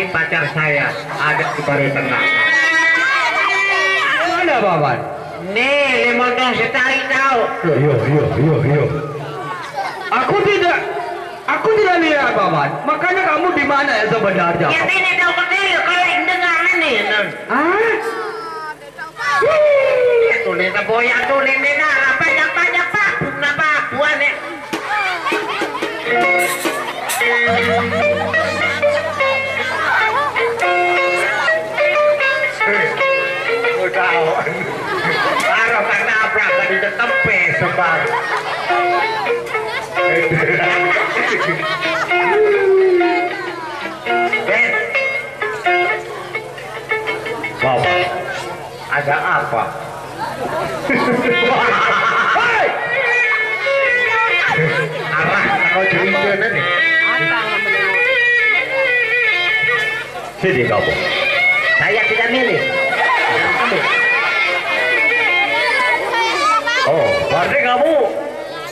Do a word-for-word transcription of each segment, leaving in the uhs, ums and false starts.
Pacar saya ada di Baru Tengah. Mana, Paman? Nih, lima tahun sekali tahu. Iya, iya, iya, iya. Aku tidak, aku tidak lihat, Paman. Makanya kamu di mana ya sebenarnya? Ya, ini tahu kecil, kalau yang dengar ini, Nun. Ah? Tuh, nih, boya tuh, nih, nih, nah, banyak-banyak, Pak. Kenapa? Buah, nih. Udah. Baru karena apa? Tadi tempe sebar. Bapak, ada apa? Hei! Arah kau cerita nih. Sini kamu. Saya tidak milih. Oh, berarti kamu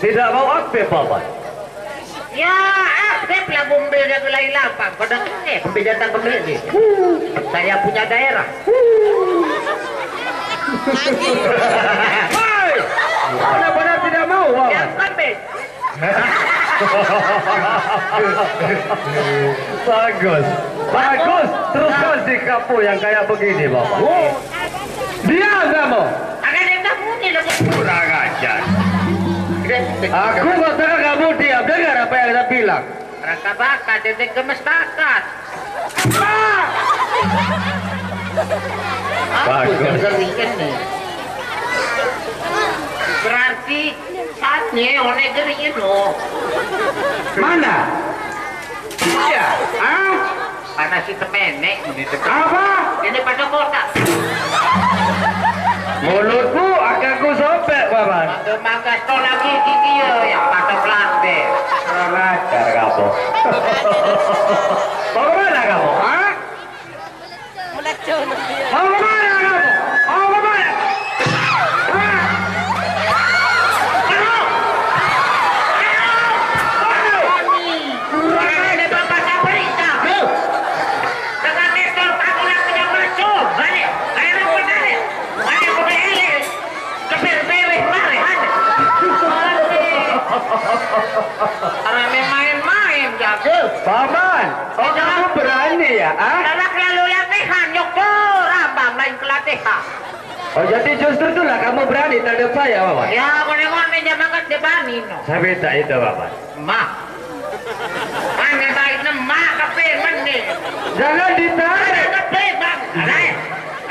tidak mau aktif, Paman? Ya, aktif lah, bumbil dia gelai lapang. Pada, eh, pembe datang kembali. Saya punya daerah. Hei! Benar-benar tidak mau, Paman. Yang kembali. Bagus. Bagus. Teruskan sikapmu yang kayak begini, Paman. Diam kamu. Kurang ajar. Aku katakan kamu diam. Dengar apa yang saya bilang. Raka bakat, dedek gemes bakat. Bagus. Aku dengerin nih. Berarti saatnya one geriin loh. Mana? Iya. Ah? Karena si temenek ini dekat. Apa? Ini pada kota. Mulutmu akan ku sobek, Paman. Ada mangkas to lagi gigi ya, ya pada pelan deh. Kurang ajar kamu. Mau kemana kamu? Hah? Mau kemana kamu? Mau kemana? Hah? Aduh! Aduh! Aduh! Kurang ajar, Bapak Sabrita. Loh! Dengan Nestor Pagulang punya mercon. Balik. Ayo, balik. Ayo, balik. Kepir bebek, mari, han. Rame main-main, jago. Paman, oh, kamu berani ya, ah? Anak lalu latihan, nyok tuh, rambang lain kelatihan. Oh, jadi justru itulah kamu berani terhadap saya, Paman? Ya, boleh ngono, jangan kan dia berani, no. Saya minta itu, Paman. Mak. Ane baik ne mak kape mene. Jangan ditarik. Ane kape, Bang. Ane.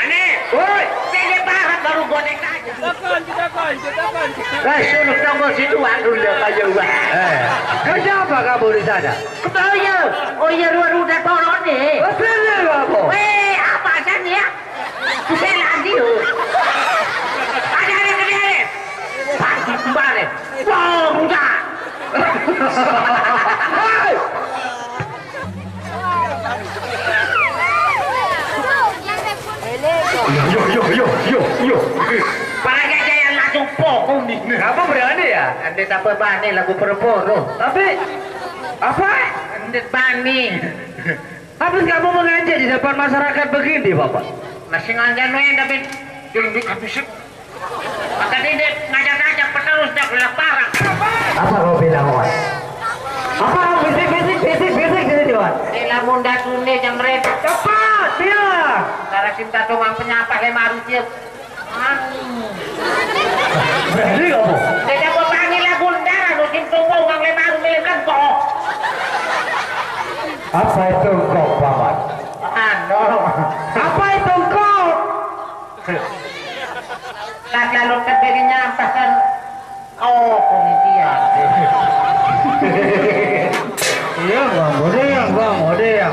Ane. Woi. Sini barat baru godek aja. Takon, takon, takon. Lah, suruh tambah situ, aduh, ya, kayu, Bang. Eh, kerja apa kamu di sana? Kebayang. Oh, iya, luar udah tolong nih. Oh, bener apa? Eh, apa aja nih ya? Bisa lagi, oh. Ada, ada, ada, ada. Pasti kembali. Wah, enggak. Hei! Yo, yo, yo, yo, yo, yo. Para jajayan langsung pokok nih. Apa berani ya? Ande tak berani lagu perporo. Tapi apa? Ande bani. Habis kamu mengaji di depan masyarakat begini, Bapak? Masih ngajar nih, tapi duduk habis. Maka dia ngajak-ngajak penerus dah kena parah. Apa kau bilang, Wan? Apa kau bisik-bisik, bisik-bisik di sini, Wan? Ini lamun datune jam red. Cepat, bilang. Cara cinta doang penyapa lima rupiah. Berani kamu? Dia dapat panggil lagu darah, lu cinta uang lima rupiah kan kok. Apa itu kok, Paman? Anu. Apa itu kok? Lah, lalu kediri nyampah kan. Oh, penelitian. Iya, Bang, udah ya, Bang, udah ya.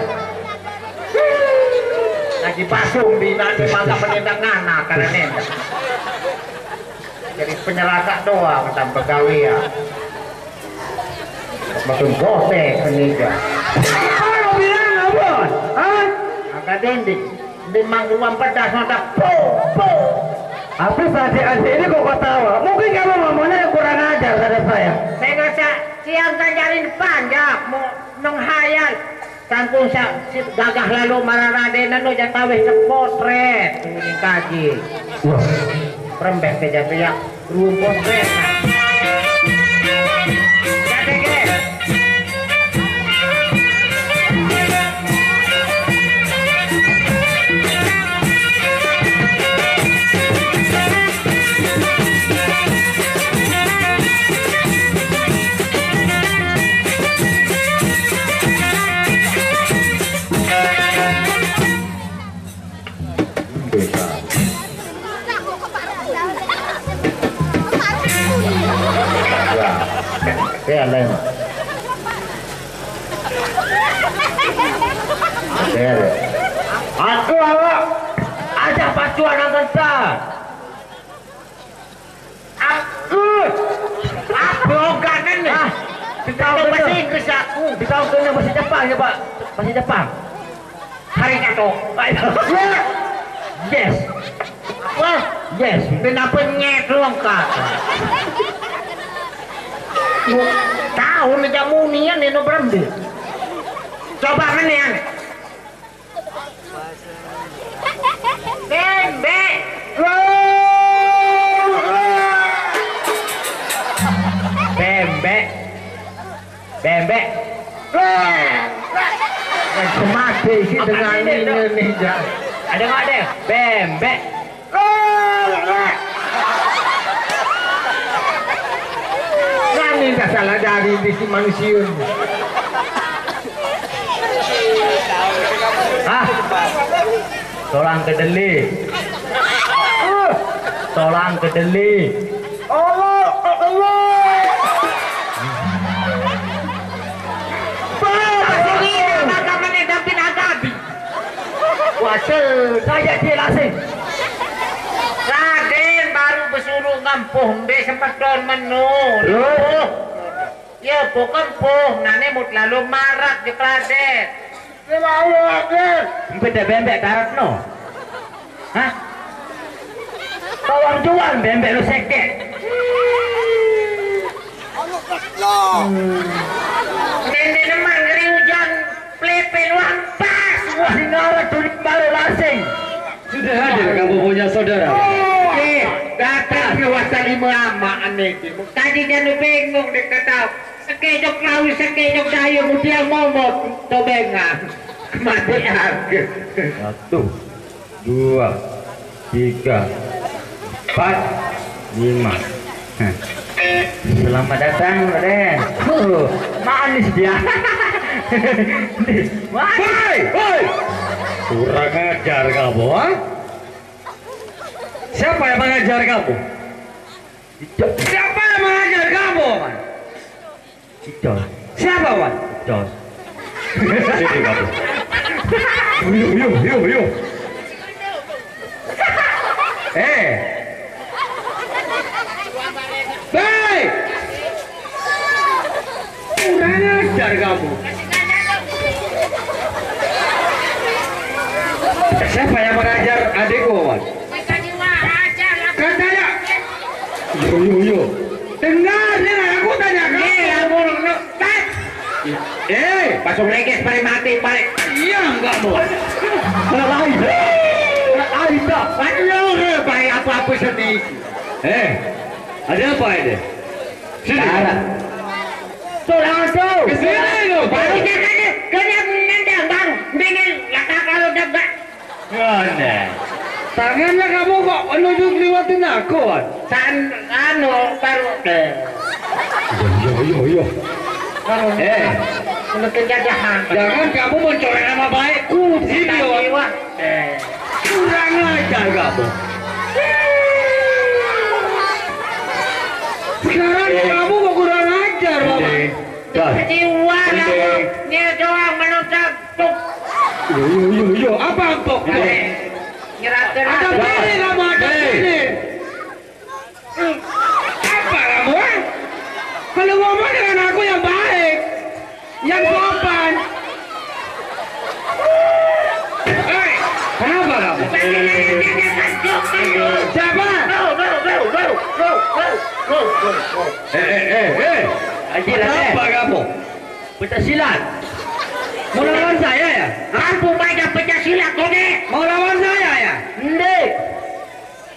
Lagi pasung di nanti mantap menendang anak karena ini. Jadi penyelaka doang tanpa gawe ya. Makin gosek ini ya. Apa lo bilang, Abon? Hah? Angkat dinding. Di mangguruan pedas mata po po. Apa si adik-adik ini kok ketawa? Mungkin kamu ngomongnya yang kurang ajar terhadap saya. Saya ngajak siang ngajarin panjang mau menghayal. Sampun sa-, si gagah lalu marang Raden anu jatawih cepot, Ret. Kuning kaji. Wah. Rembeh ke jatuh ya. Rumput, Ret. Jadi, Ret. Ya. Ya, lain. Aduh, awak. Ajak pacuan nang kental. Aku. Apa oganan ni? Ah, kita tahu bahasa Inggris aku. Kita tahu kena bahasa Jepang ya, Pak. Bahasa Jepang. Hari kata. Ya. Yes. Apa? Yes. Kenapa nyet lu angkat? Tahu ni jamu ni yang nino berembe. Coba mana yang? Bembek. Bembek. Bembek. Semati sih dengan ini nih, Jan. Ada nggak ada? Bembek. Kami nggak salah dari di si manusia. Hah? Tolang kedeli. Tolang kedeli. Allah, Allah. Bah, ini maka menedapin agabi. Kuasa saya dia lasing. Raden baru besuruh ngempuh mbe sempat don menu. Loh. Ya, bukan puh, nane mut lalu marak di Kladen. Dia mau, Raden. Mbe de bembek darat no. Hah? Bawang jual bembek lu seket. Nende neman ngeri hujan pelepel wampas. Wah, sinara tulik baru lasing. Sudah hadir kamu punya saudara? Oh, eh, datang ke wasa lima ama aneh. Tadi dia nu bengong dia kata, sekejok lawi, sekejok daya, mudian momot, tobengan. Mati harga. Satu, dua, tiga, empat, lima. Selamat datang, Raden. Huh, manis dia. Wah. Hei, hei. Kurang ajar kamu, ha? Siapa yang mengajar kamu? Siapa yang mengajar kamu, Wan? Icos. Siapa, Wan? Icos. Sini kamu. Yuk, yuk, yuk, yuk. Eh. Hei. Kurang ajar kamu. Siapa yang mengajar adikku, Wan? Katanya. Yo, yo, yo. Dengar, dengar, aku tanya kamu. Iya, aku, no, tat. Eh, pasung leges, pare mati, pare. Iya, enggak mau. Salah lain. Salah lain, dah. Waduh, pare apa-apa sendiri. Eh, ada apa ini? Sini. Darah. Tuh, langsung. Ke sini, lu. Baru dia kena, kena nendang, Bang. Mendingan, lah, kalau udah, Bang. Ngene. Tangannya kamu kok nunjuk liwatin aku, Wan? San, anu, baru deh. Iya, iya, iya, iya. Baru. Eh. Menurut penjajahan. Jangan kamu mencoreng nama baikku di sini, Wan. Wah. Eh. Kurang ajar kamu. Sekarang kamu kok kurang ajar, Wan? Dah. Kecewa kamu. Ini doang menonton. Yo, yo, yo, yo, apa empuk? Nyerahkan. Ada apa? Pilih kamu, ada pilih. Apa kamu, eh? Kalau ngomong dengan aku yang baik, yang sopan. Eh, kenapa kamu? Siapa? No, no, no, no, no, no, no, no, no. Eh, eh, eh, eh. Kenapa kamu? Pencak silat. Mau lawan saya ya? Aku main pecah silat, kau ni. Mau lawan saya ya? Ndek.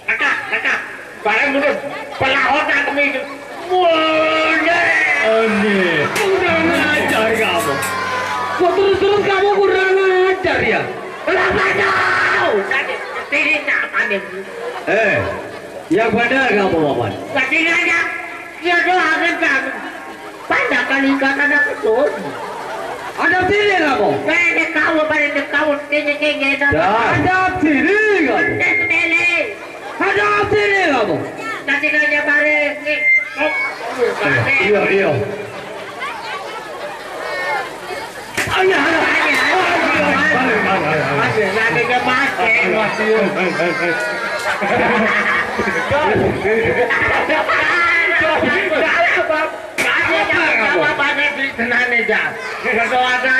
Kakak, kakak. Barang menurut pelahonan kami itu. Wah, ndek. Aneh. Kurang ajar kamu. Kok terus-terus kamu kurang ajar ya? Kenapa kau? Tadi sini tak panen. Eh, yang benar kamu, Paman. Lagi nanya. Dia doakan kamu. Pada kali kata ada betul. Ada sini kamu. Pada kau, pada kau, tinggi-tinggi. Dah. Ada sini kamu. Ada sini kamu. Nanti nanya balik. Nih. Oh, iya, iya. Ayo, ayo, ayo, ayo, ayo, ayo, ayo, ayo, ayo. Ayo, ayo, ayo, ayo. Ayo, ayo, ayo, ayo. Ayo, ayo, ayo, ayo.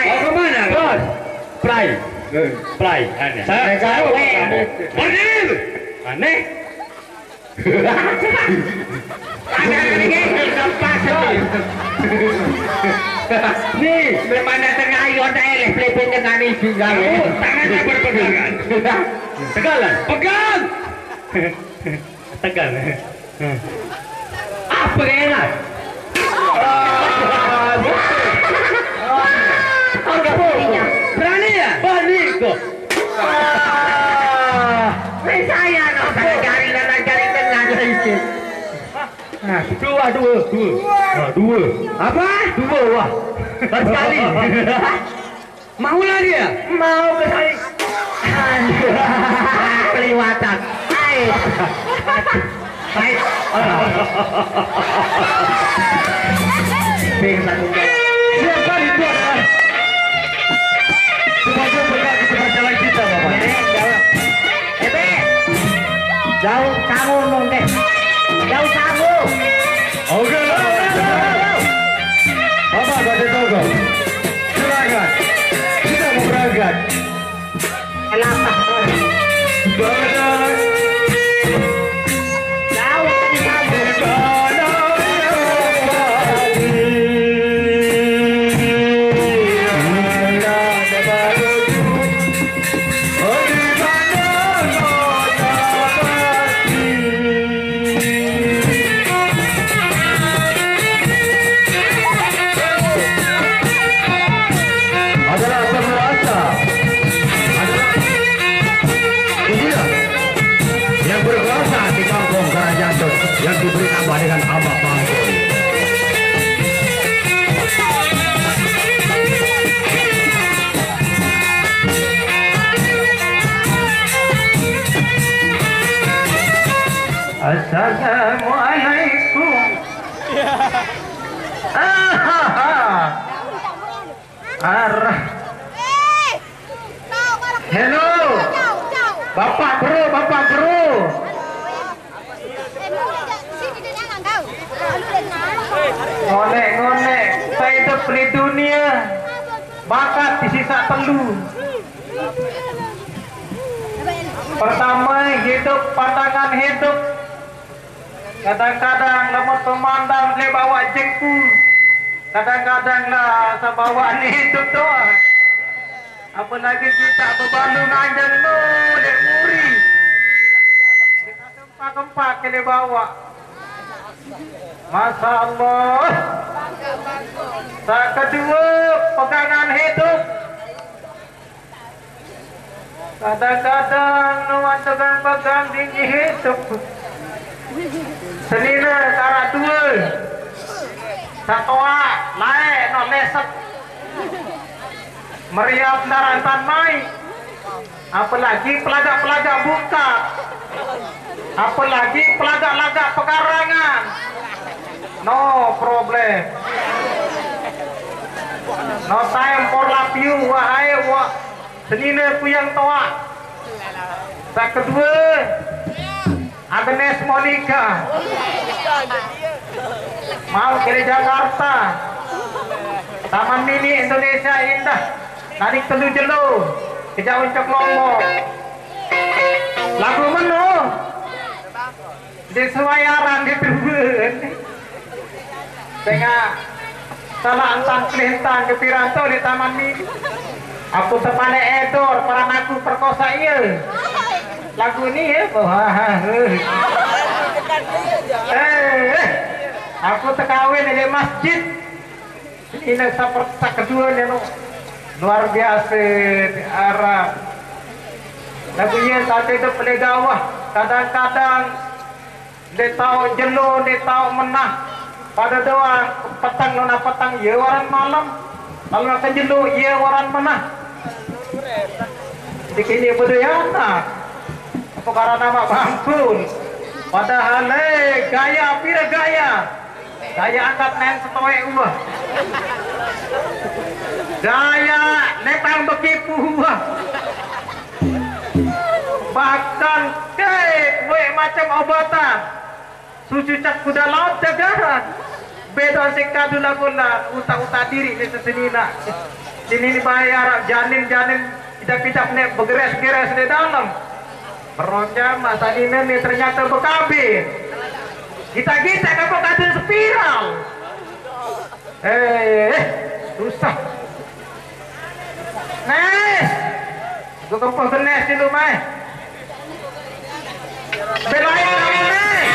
Mau kemana? Bos, play. Play. Aneh. Saya, saya, aneh. Aneh. Aneh. Nih, memang datang ayo, ada eleh, pelepet dengan itu, enggak ya? Oh, tangannya berpegangan. Tegalan. Pegang. Tegal. Apa enak? Berani ya? Berani kok. Ah. Saya no, saya jari dan jari tengah. Nah, dua, dua, dua. Nah, dua. Apa? Dua, wah. Sekali. Mau lagi ya? Mau ke saya. Aduh. Keliwatan. Hai. Hai. Pingsan. Siapa itu adalah sebagai pengganti tempat jalan kita, Bapak. Ini jauh. Eh, Be. Jauh kamu, Nonte. Jauh kamu. Oke, Bapak, Bapak Toko. Silakan. Kita mau berangkat. Kenapa? Badan. Jauh dari kamu. Adalah pemerasa. Adalah, inilah yang berkuasa di kampung Karajantut yang diberi nama dengan Abah Bangkul. Assalamualaikum. Ahaha. Arah. Hello. Bapak bro, bapak bro. Ngonek-ngonek, saya hidup di dunia. Bakat di sisa telu. Pertama, hidup, pandangan hidup. Kadang-kadang lamun pemandang dia bawa jengku. Kadang-kadang lah sabawa ni hidup doa. Apalagi kita bebandu nganjang no dek muri. Kempak-kempak kene bawa. Masya Allah. Sa kedua, pegangan hidup. Kadang-kadang nuan tegang pegang tinggi hidup. Senina karak dua. Satoa, lae, no lesep. Meriam darantan mai. Apalagi pelagak-pelagak buka. Apalagi pelagak-lagak pekarangan. No problem. No time for love you, wahai wa-, senina kuyang toa. Sa kedua, Agnes Monica. Mau ke Jakarta. Taman Mini Indonesia Indah. Narik telu jelo. Kejauh Uncok Lombok. Lagu meno. Di Suwayaran di Tuban. Tengah salah antan kelintang ke Piranto di Taman Mini. Aku tepane edor, peran aku perkosa iya. Lagu ini ya, wah, eh. Eh, aku tekawin di masjid. Ini saper kedua nih, no. Luar biasa, arah. Lagu iya sampai itu pelegawah. Kadang-kadang dia tahu jelo, dia tahu menah. Pada doang petang, nona petang, ya waran malam. Lalu akan jelo, ya waran menah. Dikini bedo ya anak. Apa karena nama bangkun? Padahal, eh, gaya, pira gaya. Gaya angkat nen setoe uah. Gaya netang bekipu uah. Bahkan ke kue macam obatan. Susu cak kuda laut jagaran. Beda si kadu lagunan, utak-utak diri ni sesenina. Sini ni bayar janin-janin, kita-kita ni begeres-geres di dalam. Peronja masa ini ni ternyata bekabin. Kita-kita dapat kadu spiral. Eh, susah. Nes. Gue kempes benes di rumah. Belain kamu, Nes.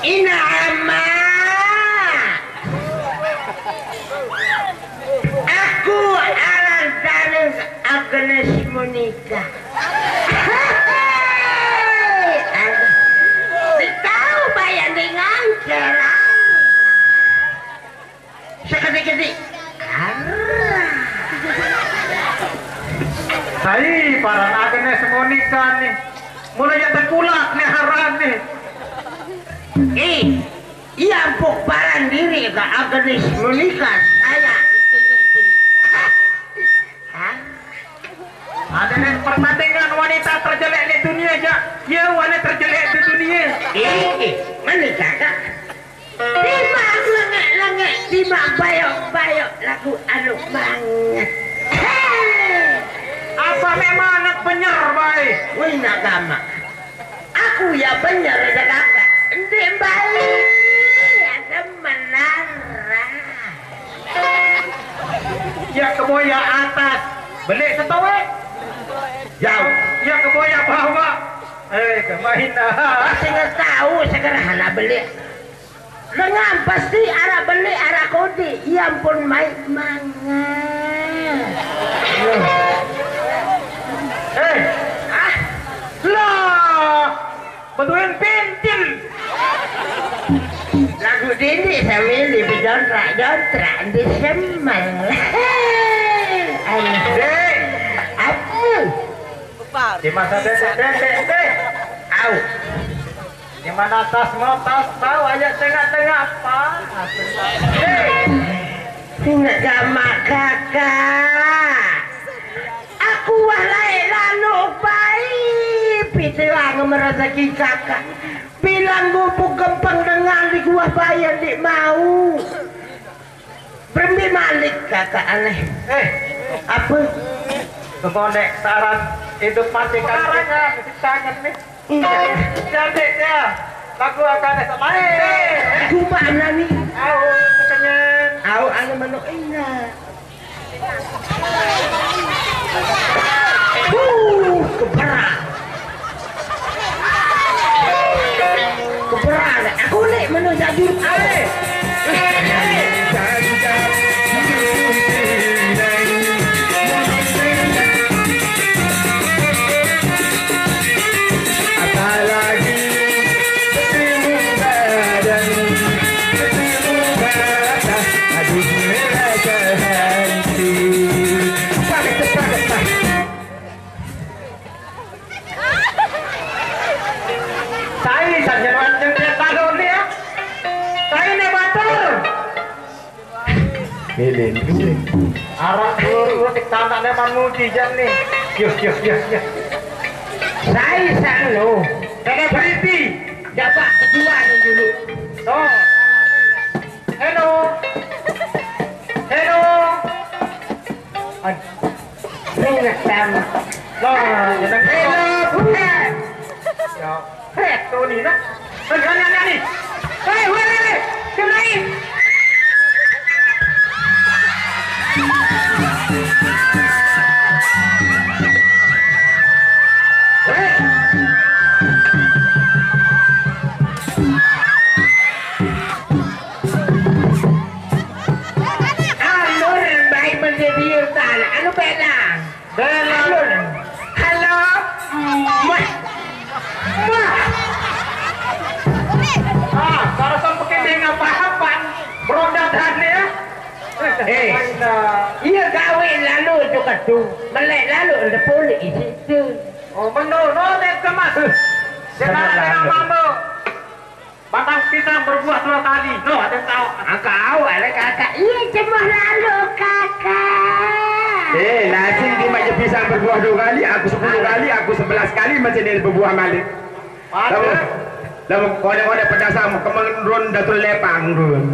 Ina ama. Aku aran Danes Agnes Monica. Tahu bayar dengan kerang. Sekedi-kedi. Sai paran Agnes Monica nih. Mulai ya tengkulak nih haran nih. Ih, iya empuk paran diri ke Agnes Monica. Saya itu. Hah? Ada nih pertandingan wanita terjelek di dunia aja. Ya, wanita terjelek di dunia. Ih, mana kakak? Timbang lengek-lengek, timbang bayok-bayok, lagu anu banget. Hei! Apa memang anak penyer bae? Wih, nak gamak. Aku ya penyer, ya kakak. Endi bae? Ada menara. Ya keboya atas, beli setowe. Jauh. Ya keboya bawah. Eh, kemainan. Sing tahu segera hana beli. Lengan pasti arah beli arah kode. Ya ampun, mai mangan. Eh, ah, lah, betuin pintil. Lagu dini sambil dijontrak-jontrak di semang. Ayo. Dek. Apa? Di masa dek, dek, dek, dek. Au. Di mana tas mau tas tahu aja tengah-tengah apa? Hei, nggak sama kakak. Aku wah lae lalu pai pitilang merezeki kakak. Bilang gubuk gempeng dengan di gua bayar di mau. Berembe malik kakak aneh. Eh, apa? Kemondek saran hidup mati kan. Parangan, di tangan nih. Iya. Cantik ya. Lagu akan esok main. Aku mana nih? Au, kekenyan. Au, anu manuk ingat. Uh, keberat. Keberat. Aku ni mana jadi. Eh. Apalagi Lilin. Araq dulu tik tanakne manuji jam nih. Yuh, yuh, yuh, yuh. Sai sanu. Kene berhenti. Dapat kedua nih dulu. Tuh. Heno. Heno. Ad-, Ringetan. Loh, jeneng Helo, bukan. Ya. Heh, Tony, nah. Hei, hei, hei, hei. Hei, hei, hei. Kirain. Hei. Alur bae mendedia tanah, anu belang. Belang. Alur. Halo, Mah. Mah. Ah, kalau sampai kene ngapa-apa, berontak hati ya. Eh, iya gawe lalu juga tuh, melek lalu ada polisi tuh. Oh, menurut kemas. Dengan mama. Batang pisang berbuah dua kali. Noh, ada tahu. Engkau, ada kakak. Iya, cuma lalu, kakak. Eh, nasi di macam pisang berbuah dua kali, aku sepuluh kali, aku sebelas kali masih dia berbuah malik. Ada. Lalu, lalu kau ada pedas sama kemenrun datul lepang run.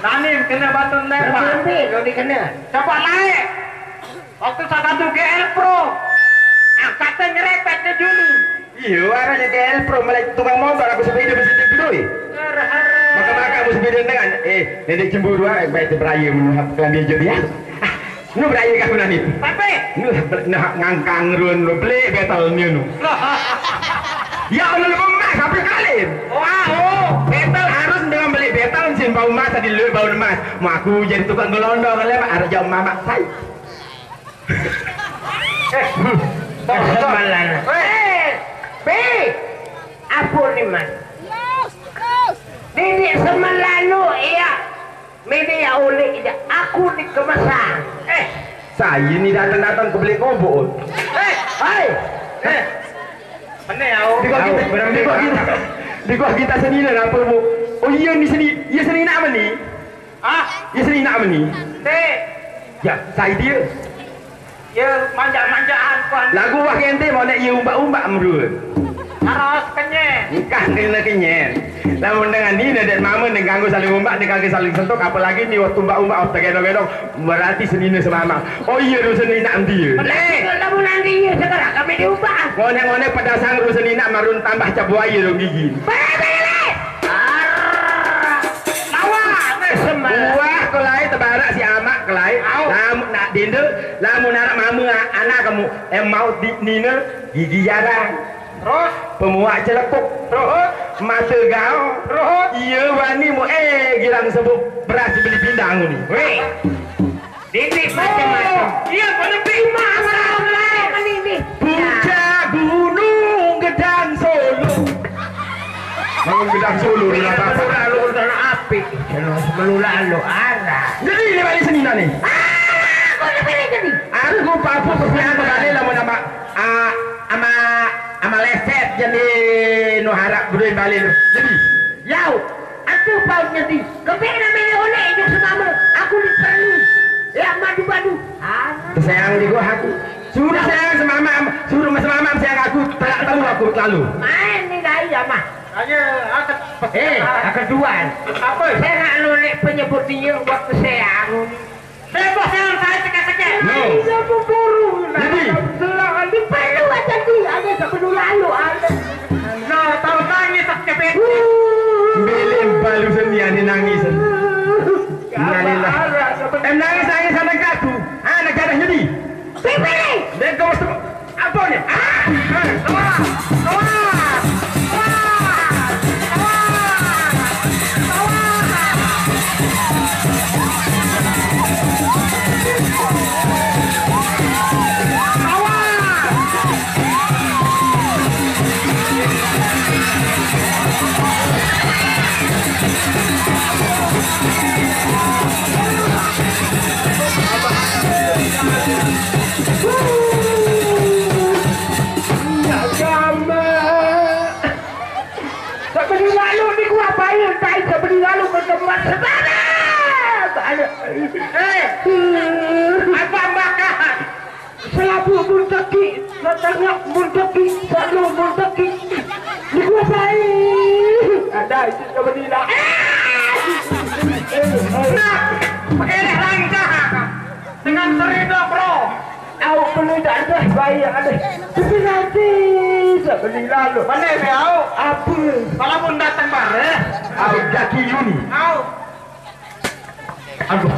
Nani kena batu lepang. Berhenti, kau dikena. Coba naik. Waktu saya satu G L Pro, angkatnya nyerepet ke Juni. Iya, warnanya G L Pro, malah tukang motor, aku sepeda mesti dibeli. Maka-maka aku sepeda dengan, eh, nenek cemburu, ah, baik tu beraya menurut kelambi je dia. Ah, nu beraya kau nani? Tapi? Nu, nah, ngangkang run, nu beli betal ni nu. Ya, Allah, lu emas, apa kalian? Wah, oh, betal. Harus dengan beli betal, sin bau emas, tadi lu bau emas. Mau aku jadi tukang gelondong, lemak, harus jauh mamak, saya. Eh, Malan. Eh, Be, apa ni, Mas? Dini semelanu, iya. Mini ya ulik ija. Aku di kemesan. Eh, saya ni datang-datang ke beli kobok. Eh, hai. Eh, mana ya? Di gua kita, di gua kita, di gua kita seni lah apa, Bu? Oh iya, ni seni, iya seni nak apa ni? Ah, ya sini nak meni. Te. Ya, saya dia. Ya, manja-manjaan kan. Lagu wah ente mau nek ya umbak-umbak merun. Harus kenyen. Engkah kena kenyen. Lamun dengan ni dan mama ning ganggu saling umbak, ning ganggu saling sentuk, apalagi ni waktu umbak-umbak, waktu gedong-gedong, berarti senina semama. Oh iya, lu seni nak dia. Eh, lamun nanti iya sekarang kami diubah. Ngonek-ngonek pedasang lu seni nak marun tambah cabuai lu gigi. Bele, bele. Arr. Lawan, eh, sembarang. Buah kelai tebarak si amak kelai. Au. Lamun nak dende, lamun anak mama anak kamu, eh, mau di nina gigi jarang. Terus? Pemuak celekuk. Terus? Mata gao. Terus? Iya wani mu, eh, girang sebut beras beli pindang ni. Weh. Dini macam-macam. Iya, pada terima asal lain ini. Puncak Gunung Gedang Solo. Gunung Gedang Solo, iya, kenapa? Lalu urusan api. Terus melula lu arah. Jadi ini balik seni ni. Ah, aku nak pilih jadi. Aku papu pertanyaan balik lama nama, ah, ama, ama leset jadi nu harap berdua balik lu. Jadi, yau. Aku paut nyedi. Kepik namanya oleh ijuk semama. Aku ni perlu. Ya, madu-madu. Ah. Sayang di gua aku. Suruh sayang semama, suruh semama sayang aku, telak telu aku terlalu. Main ni dah iya mah. Aja, aku. Eh, aku duluan. Apa? Saya nak nolak penyebut dia waktu saya anu ni. Bebas jangan saya cekak-cekak. No. Iya, pemburu. Jadi. Selalu aja di, ada sebelum lalu, ada. No, tahu nangis tak kepet. Belin balu seni ada nangis. Innalillah. Em nangis, nangis anak aku. Anak gadahnya di. Pipi. Dan kau mesti apa ni? Ah! Ah! Keluar! Keluar! Keluar! Keluar! Sebelum lalu ni gua bayar, tai sebelum lalu ke tempat sebarang. Ada. Eh, apa makan? Selabu mun teki, setengah mun teki, satu mun teki. Di gua baik. Ada itu coba dila. Nah, pakai langkah dengan serida, bro. Au perlu tak ada baik ada. Tapi nanti tak beli lalu. Mana be au? Apa? Kalau pun datang bare. Au jaki Yuni. Au. Aduh.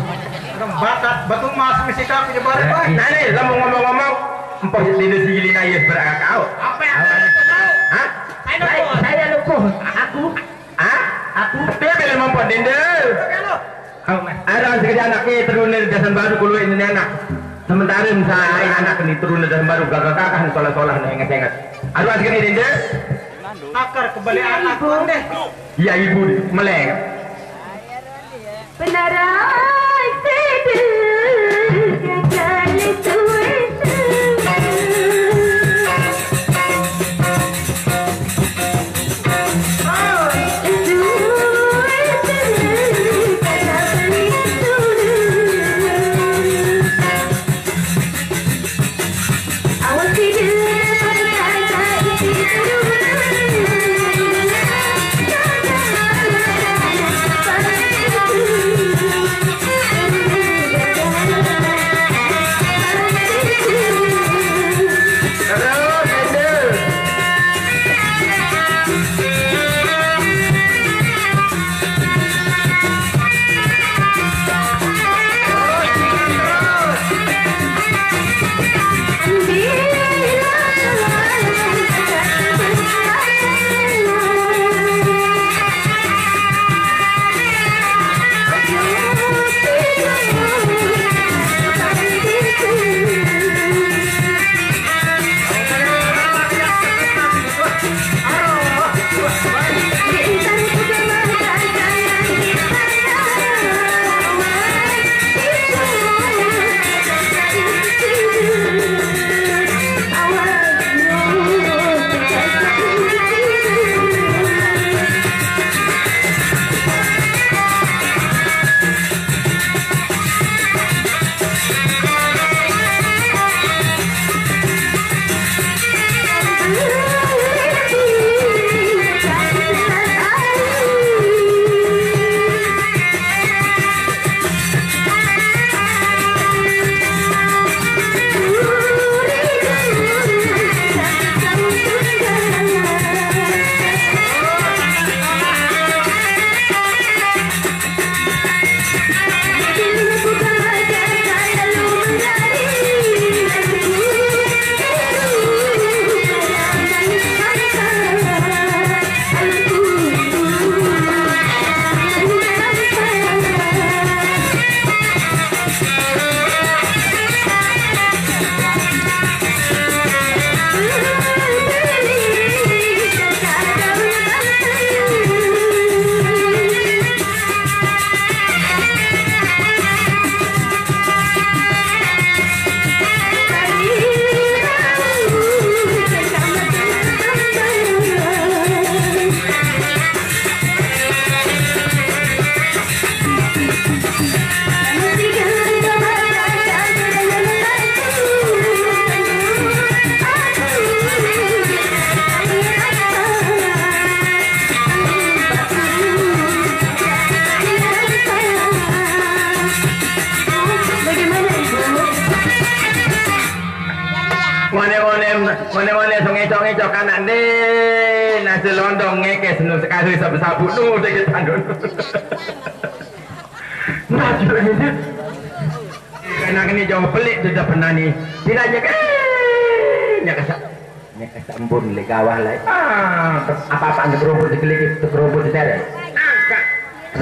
Bakat batu emas mesti kau punya barang, Pak. Nah, nih, lamun ngomong-ngomong, empoh dina si Yelina ya berakak kau. Apa yang ada itu kau? Hah? Saya Saya, lupa. Saya lupa. Aku. Hah? Aku. Dia bilang empoh dina. Kalau Ada segede anaknya turun dari Dasan Baru kulo ini anak. Sementara misalnya hari anak ini turun dari Dasan Baru, gagah-gagah, solah-solah, nenget-nenget. Ada segede dina. Takar kembali anak kau deh. Iya, ibu, meleng. Penarai sedih gagal tulis. Ngone-ngone, ngone-ngone song eco-eco kanak deh, nasi londong ngekes nu sekali sabu-sabu nu deh kita nu. Nah, juga ini. Kanak ini jauh pelik sudah pernah nih. Tidak aja kan. Nya kasa, nya kasa embun le gawah lai. Ah, apa-apa ande kerubut dikelik, kerubut di tere. Angkat.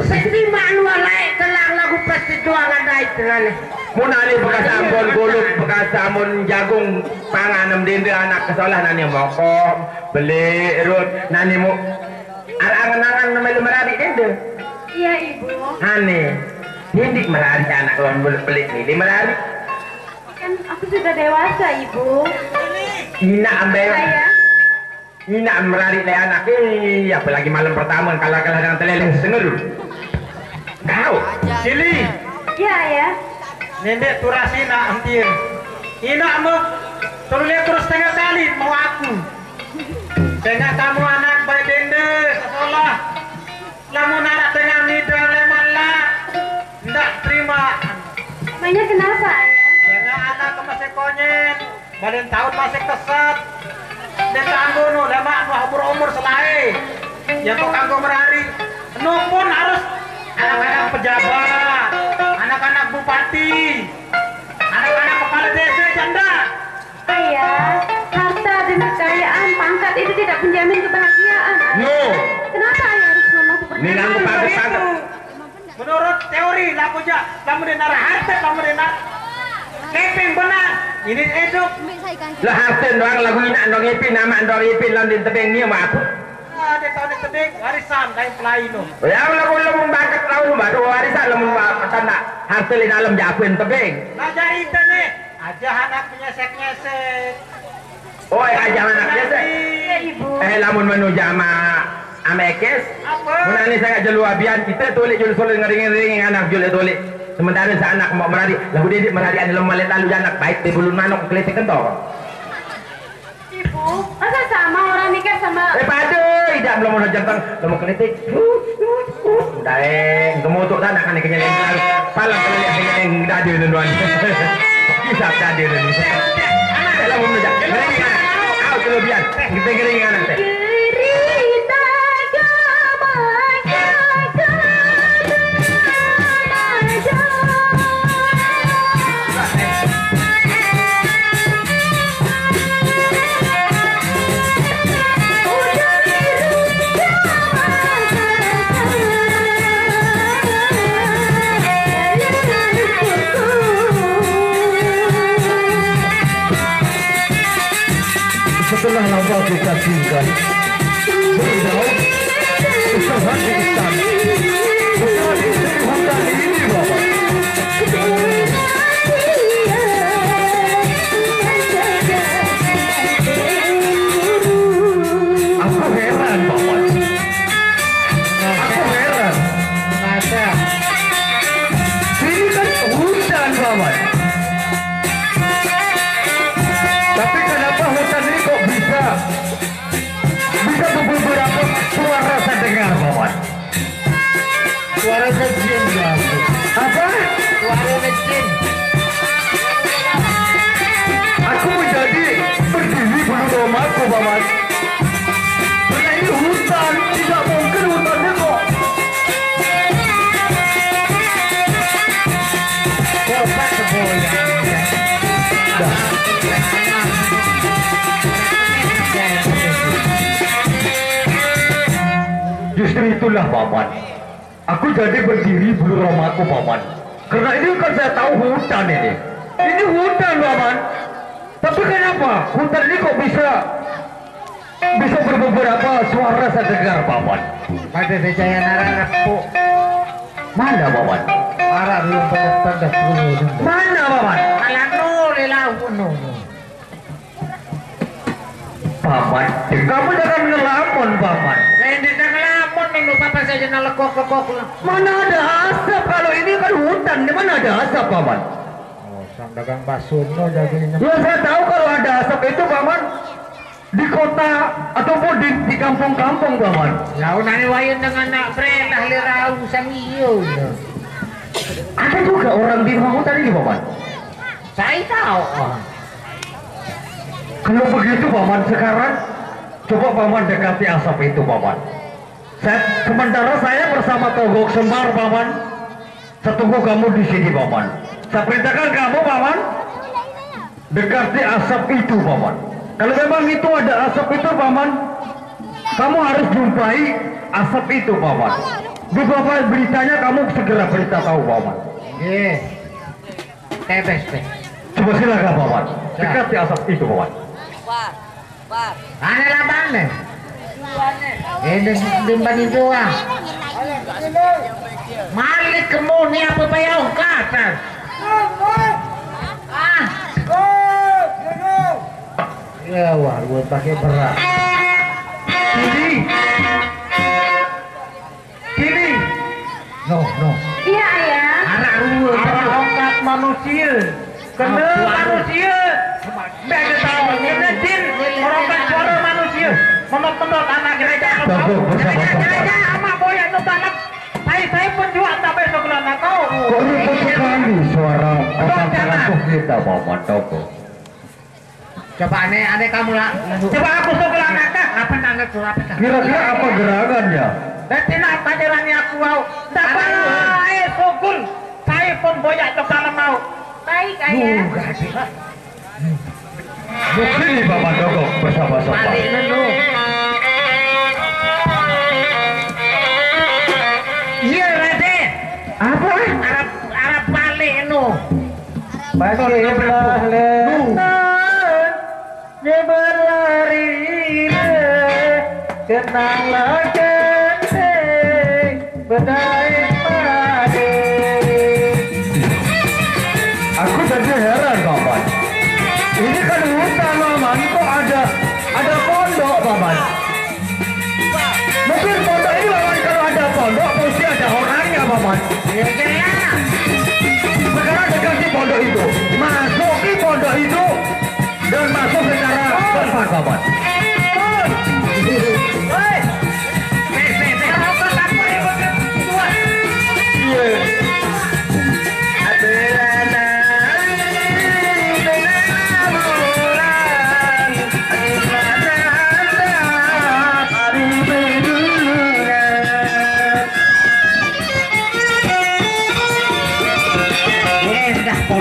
Sing timbang lu lai telang lagu pasti tuangan dai tenane. Mun ale bekas ambon guluk, bekas ambon jagung, panganem dende anak kesolah nani mokok, beli rut, nani mu ar angen-angen melu merari dende. Iya, Ibu. Ane, dende merari anak lawan beli beli ni, di merari. Kan aku sudah dewasa, Ibu. Ina ambil. Saya. Ina merari le anak, eh, apalagi malam pertama kalah-kalah dengan teleleng sesengeru. Kau, Sili, Iya, Ayah. Nendek turasi nak entie. Inak mu tolong terus setengah kali mau aku. Tengah kamu anak baik dende sekolah. Lamun anak tengah nida leman lah ndak terima. Emangnya kenapa, Ayah? Tengah anak ke masih konyet. Balen taun masih keset. Dia kanggo nu lemak nu umur-umur selae. Ya kok kanggo merari. Nu pun harus anak-anak pejabat, anak-anak bupati, anak-anak kepala desa janda. Ayah, harta dan kekayaan, pangkat itu tidak menjamin kebahagiaan. Ayah. No. Kenapa Ayah harus ngomong seperti itu? Ini nganggo pangkat-pangkat. Menurut teori laku ja, lamun dengar harta, lamun dengar keping benar. Ini hidup. Lah harta doang lagu inak ndong ipin, amak ndong ipin, lawan di tebing ni mah aku. Ah, dia tahu di tebing, warisan kain pelai no. Ya, lamun, lamun bangkat lawan baru warisan, lamun ba-, pesan nak harta di dalam japuin tebing. Nah, jadi itu nih, aja anak nyesek-nyesek. Oh, eh, aja anak nyesek. Iya, Ibu. Eh, lamun menuju ama, ama ekes. Apa? Mun ane sangat jelu abian, kita tulik jelu sulit ngering-ngering anak jelu tulik. Sementara si anak mau merari, lagu dia merari ane lemah lalu anak baik di bulun manuk kelitik kentor. Ibu, masa sama orang nikah sama. Eh, pada, idak belum mau jentang, belum mau kelitik. Daeng, kemutuk tanah kan kenyang. Palang kena lihat kenyang dada tu tuan. Kisah dada tu ni. Dalam umur dah. Kering kan? Au kelebihan. Kita kering kan nanti. Setelah lama kita tinggal, berdau, usaha di istana, usaha di hutan ini, Bapak. Aku heran, Paman. Aku heran. Kenapa? Ini kan hutan, Paman. Tapi kenapa hutan ini kok bisa, bisa beberapa suara saya dengar, Paman? Suara jin, Bang. Apa? Suara jin. Aku menjadi berdiri belum rumahku, Paman. Karena ini hutan, tidak mungkin hutannya kok. Coba sebulan. Dah. Justru itulah, Paman. Aku jadi berdiri belum rumahku, Paman. Karena ini kan saya tahu hutan ini. Ini hutan, Paman. Tapi kenapa hutan ini kok bisa, bisa beberapa suara saya dengar, Paman? Pada dicaya nara repuk. Mana, Paman? Arah belum penonton dah sepuluh. Mana, Paman? Kalau no, rela no. Paman, kamu jangan ngelamun, Paman. Lah, ini jangan ngelamun, ini Bapak saya jangan lekok-lekok lah. Mana ada asap? Kalau ini kan hutan, di mana ada asap, Paman? Oh, sang dagang bakso no jadi ini. Ya, saya tahu kalau ada asap itu, Paman, di kota ataupun di, di kampung-kampung, Paman. Ya, unani wayan dengan nak brand lah lerau sang iyo. Ada juga orang di rumah hutan ini, Paman. Saya tahu, Paman. Kalau begitu, Paman, sekarang coba Paman dekati asap itu, Paman. Saya, sementara saya bersama Togok Sembar, Paman, saya tunggu kamu di sini, Paman. Saya perintahkan kamu, Paman, dekati asap itu, Paman. Kalau memang itu ada asap itu, Paman, kamu harus jumpai asap itu, Paman. Beberapa beritanya kamu segera beritahu, Paman. Iya. Tebes, teh. Coba silakan, Paman. Ya. Dekati asap itu, Paman. Ane labane. Ini dimbani doang. Malik kemuni apa payah ungkatan? Ah. Ya, wah, gue pakai berat. Ini. Ini. No, no. Iya, Ayah. Arah ongkat manusia. Kena manusia. Bek tahu. Kena jin. Merongkat suara manusia. Menot-menot anak gereja. Togok bersama-sama. Gereja amak boyak tu tanah. Saya, saya pun juga tak baik sebelah nak tahu. Kok rupa sekali suara orang kampung kita, Paman Togok. Coba aneh, aneh kamu lah. Coba aku sugul anaknya. Apa nanda tu, apa nanda? Kira-kira apa gerakannya? Dan tina pajarannya aku au. Tak apa, eh, sugul. Saya pun boyak tu kalau mau. Baik, Ayah. Mungkin di Paman Togok bersama-sama. Balik dulu. Iya, Raden. Apa? Arab, Arab balik, no. Pakai belah lengan, dia berlari le, kenanglah genteng, bedai padi. Aku saja heran, Paman. Ini kan hutan, Paman. Kok ada, ada pondok, Paman? Mungkin pondok ini, Paman, kalau ada pondok, pasti ada orangnya, Paman. Ya, jelas. Sekarang dekati pondok itu. Masuki pondok itu dan masuk secara sopan, Paman. Hei. Iya.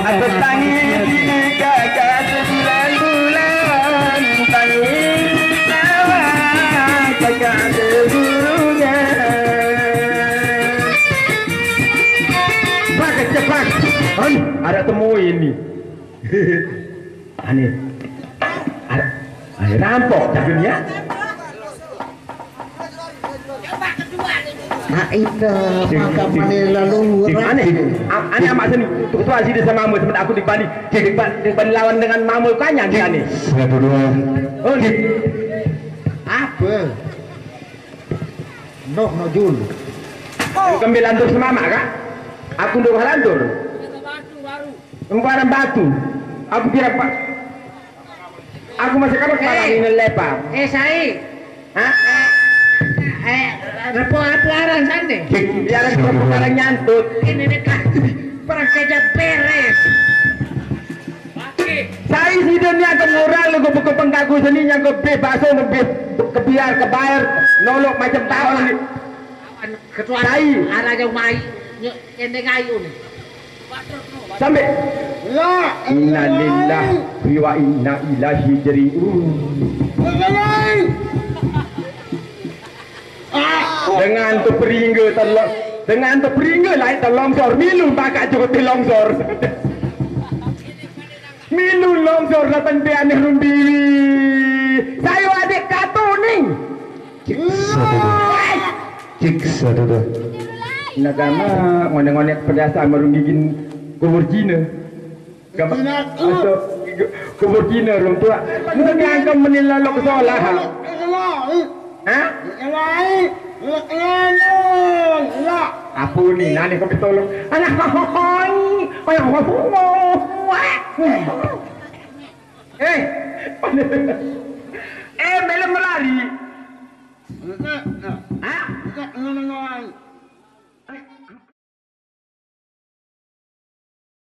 Aku tangi di kakak sembilan bulan, tangi awak kakak seburungan. Cepat, cepat. Hei, ada temu ini. Aneh. Ada, aneh rampok tapi ni ya. Nah, itu maka mana lalu aneh. Aneh amat sini. Tuk tua sini sama mama sebentar aku di Bali. Di Bali, di Bali lawan dengan mama kanya di aneh. Satu dua. Oh, apa? Noh, noh, Jul. Kembil lantur semama kak? Aku dua lantur. Embarang batu. Aku kira pak. Aku masih kapan parang ini lepa. Eh, Sai. Hah? Eh, repo apa aran sande? Biar aku parang nyantut. Ini nih kak. Perang kerja beres. Sai sida niat ngurang lagu buku pengkaku seni nyangka bih bakso bih kebiar kebair nolok macam tahu ni. Ketua sai. Arah jauh mai. Nyok kendeng ayu ni. Sampai. La. Innalillahi wa inna ilaihi raji'un. Dengan tu peringga telok, dengan tu peringga lai telongsor milu bakak jukut longsor. Milu longsor datang ti aneh rumbi. Sayu adik katu ning. Cik satu tu. Cik satu tu. Nagama ngonek-ngonek pedasa marung gigin kubur Cina. Gama kubur Cina rung tua. Mungkin angka menilai lok solah. Ha? Apa ni? Nani kau betul? Anak kau hoi. Anak kau hoi. Eh. Eh, belum melari. Ha?